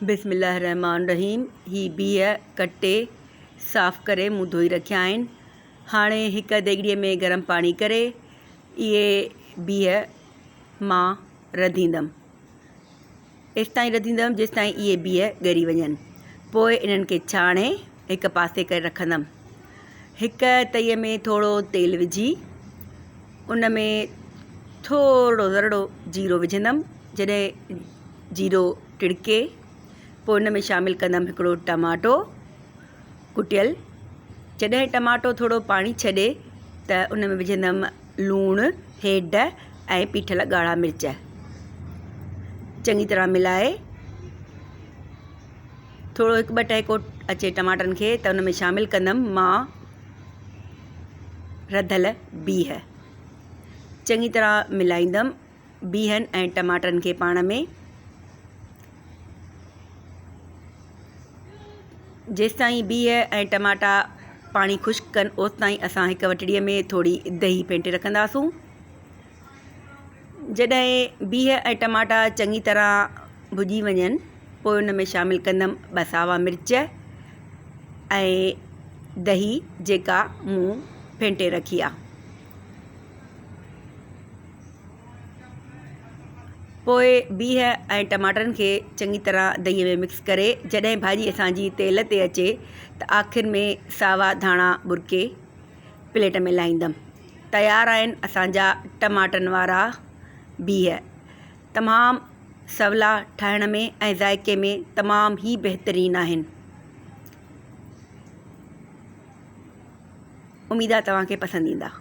بسم الله الرحمٰن الرحيم هي بيهه ڪٽي صاف ڪري مون ڌوئي رکيا آهن هاڻي هڪ ديڳڙي ۾ گرم پاڻي ڪري اهي بيهه مان رڌيندم ايستائين رڌيندم جيستائين اهي بيهه ڳري وڃن پوء انهن کي ڇاڻي هڪ پاسي ڪري رکندم هڪ تئي ۾ ٿورو تيل وجهي ان ۾ ٿورو ذرڙو جيرو وجهندم جڏهن جيرو ٽڙڪي پوء ان ۾ شامل ڪندم هڪڙو ٽماٽو ڪٽيل جڏهن ٽماٽو ٿورو پاڻي ڇڏي ته ان ۾ وجهندم لوڻ هيڊ ۽ پيٺل ڳاڙها مرچ چڱي طرح ملائي ٿورو هڪ ٻه ٽهڪو اچي ٽماٽن کي ته ان ۾ شامل ڪندم مان رڌل بيهه چڱي طرح ملائيندم بيهن ۽ ٽماٽن کي پاڻ ۾ جيستائين بيهه ۽ ٽماٽا پاڻي خشڪ ڪن اوستائين اسان هڪ وٽڙي ۾ ٿوري دهي ڦينٽي رکنداسون جڏهن بيهه ۽ ٽماٽا چڱي طرح ڀڄي وڃن پوء ان ۾ شامل ڪندم ٻه ساوا مرچ ۽ دهي جيڪا مون ڦينٽي رکي آهي. پوء بيهه ۽ ٽماٽن کي چڱي طرح دهيء ۾ مڪس ڪري جڏهن ڀاڄي اسان جي تيل تي اچي ته آخر ۾ ساوا ڌاڻا ٻرڪي پليٽ ۾ لاهيندم. تيار آهن اسان جا ٽماٽن وارا بيهه. تمام سولا ٺاهڻ ۾ ۽ ذائقي ۾ تمام ئي بهترين آهن. اميد آهي توهان کي پسند ايندا.